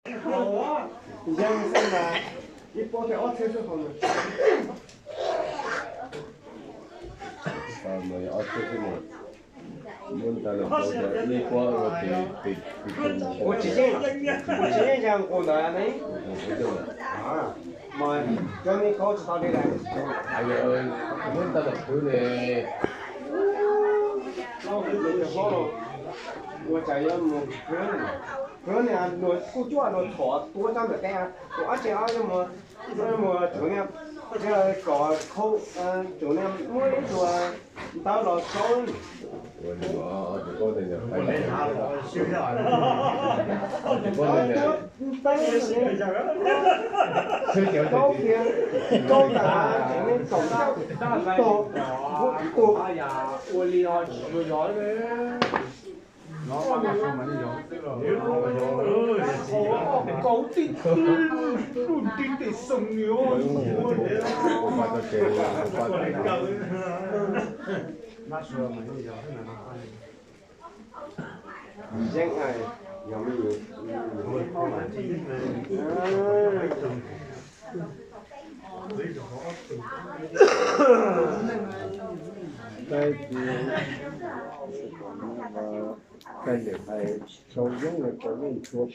Yeeb xwb mas ib pob thiab ob txhiab xwb hauv. Ob txhiab xwb mas muab ntawd los ua ib pob ua ces ua tsis yeej, ua tsis yeej yag nqus ntawd ne. Mas cov me kaub tsis tau li lawm. Muab ntawd los khwv ne. Ua cas yuav mus khwv ne, khwv ne luag kuj cuaj luag txhom tuav tsob ntawm teb, tus ob tse ob yuav mus, yuav mus tsuv niag, kom khau tsuv niag muab ib tug ntawv los saub. Kaub tias, kaub ntawd tseem me kaum ib tug, ib tug. Ua li tsis yuav yog. Kaub tij twb lub ntiv tes xoo ni. Yeeb, yog me nyuam. Tais, tais lwm hais rau Yeeb los rau Yeeb ntsuav kws,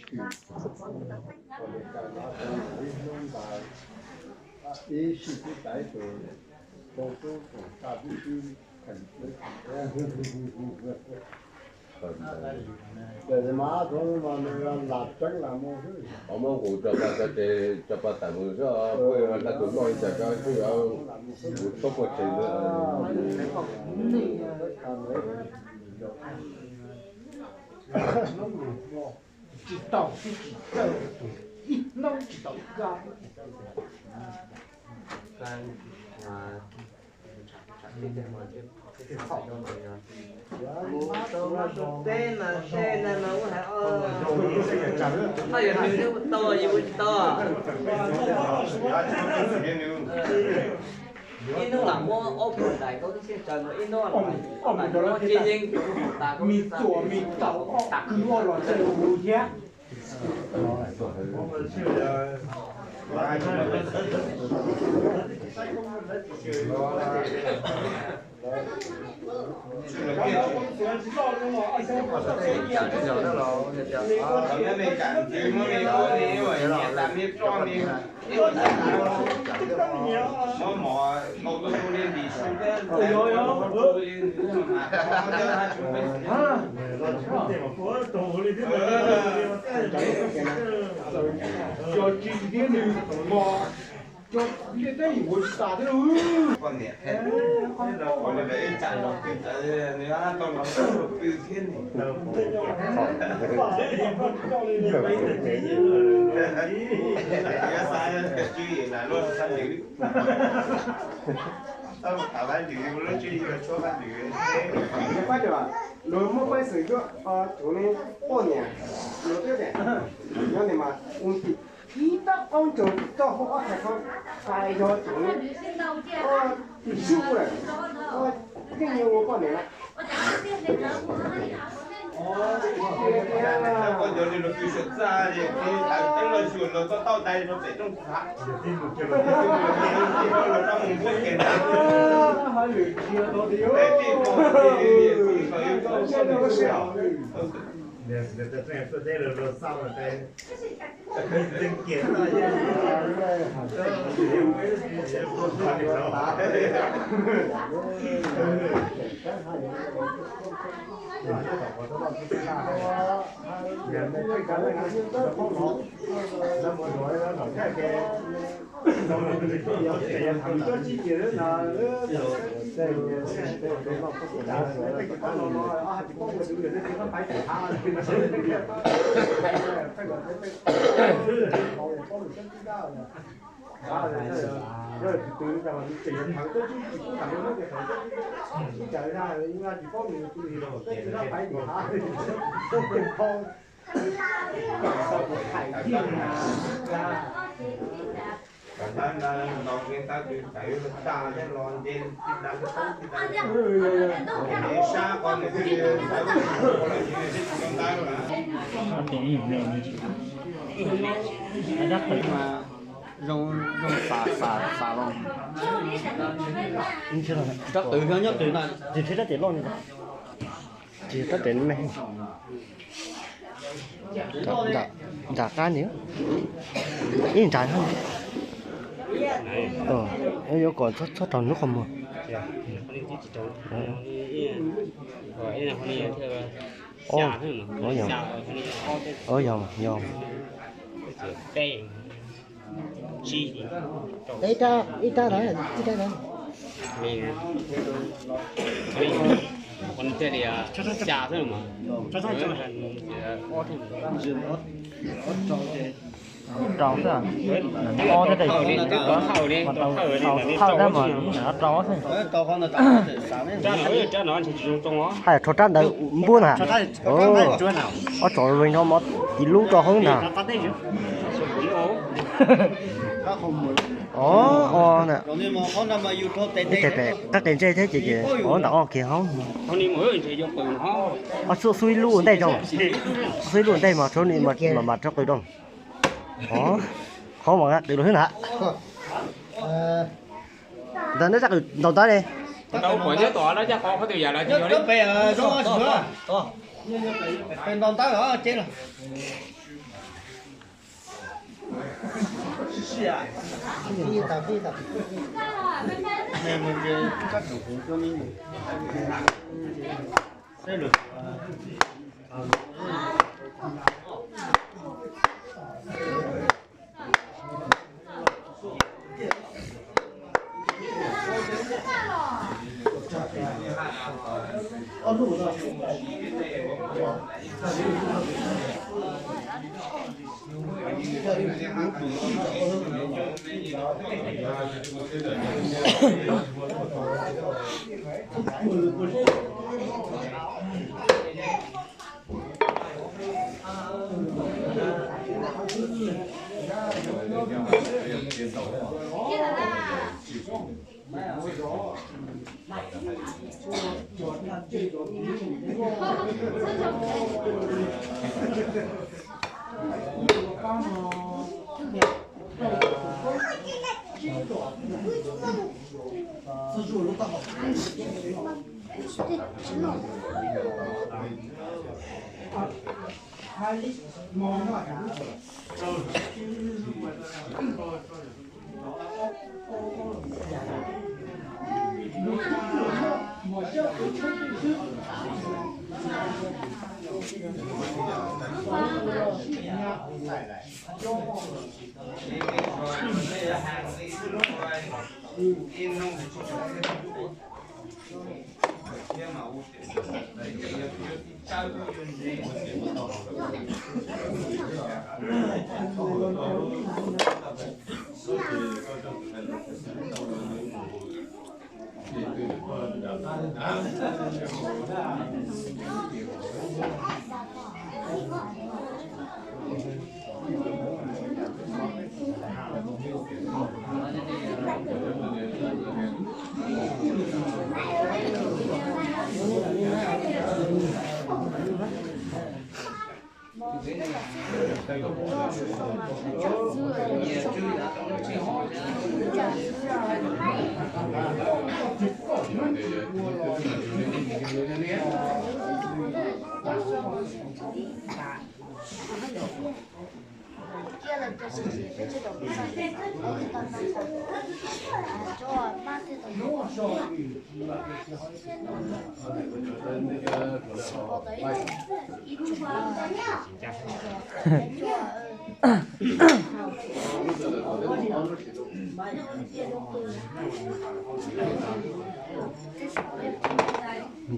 ib sij tib tais tus rau tub koom txaj tib sib. Ces mas tub mas nws lam tseeb lam mus xwb. Qhov muab nqus tso pa tso ces tso pa tawm mus xwb, poj yog dab tus noj li cas koj twb yuav nqus txhob poj tsev ntawd. Tsis tau tib tsis txawj tus, ib hnub tsis tau ib kab. Teb mas teb na mas ua hais, o, yog nws tau yus ua tsis tau. Ib hnub lam muab ob puas dais kaub tib siab tsaws mus, ib hnub lam muab tsis yeej kaub tag kaub tib txaj. Cov tsis tiab nws mos, cov liaj teb yus ua tsis tas thiab. Poj niam qhia, ua li ib tsam los twb tau los pw thiab ne. Xav tswv yim lam luaj sab nws, tau tav vaj nws, lub tswv yim los tshuab vaj nws. Pab cov luag muaj peev xwm cuab tug ne, poj niam luag twb tias nyob nim mas ua tim ib tab qaub ncaug tim toj hauv ob thaiv ko, hais yog tug ne, sub lawm, yeej yuav ua poj niam lawm. Koj cov li los pw suav txaj li, tawm teeb los xyuas los toj tauj dai rau pem rooj txhab. Los rau mus npuaj kev ntag. Peb tij pog tij li kom yus coj ua poj niam. Zoo, zoo xav, xav, xav los. Rab qwv nyob twg na? Ces rab tias loj li, ces rab tias me. Nram qab ni, ib nrad. Yuav kom txhob raug hnub qhov muag. Yog, yog, yog. Ib rab, ib rab na, ib rab na. Rau xwb, ob thiab, tau thawj tab mas rau xwb. Hais rho rab ntawd npuab na. Ob tso zoo no mov tis lub rau hoob na. Ov, ov na. Ib tes pem qab qe ntsej thiab ces ces ov ntawm oj kiag hoob. Ob xub, xub ib lub ua ntej rau, xub ib lub ua ntej mas rau ni mas mam rau qws rau. Ov, qhov mas qws rau xwb na. Ntawd neb rab qws ntaus ntawv ne.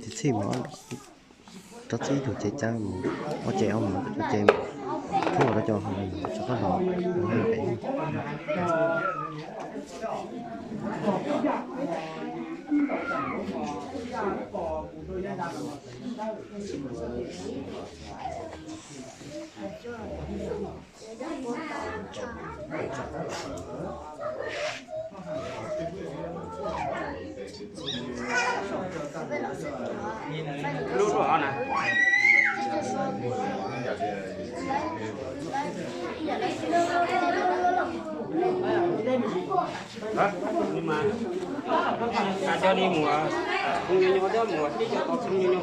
Txhij mus rov txib tus cev cab mus, ua ces ob mus cov cev mus, thub ua rau cov ho mus rov qab los pem. Lub lub hov na. Hả? Nhưng mà à, cho đi mua. Không như nhau đó mua, chứ cho con không như nhau.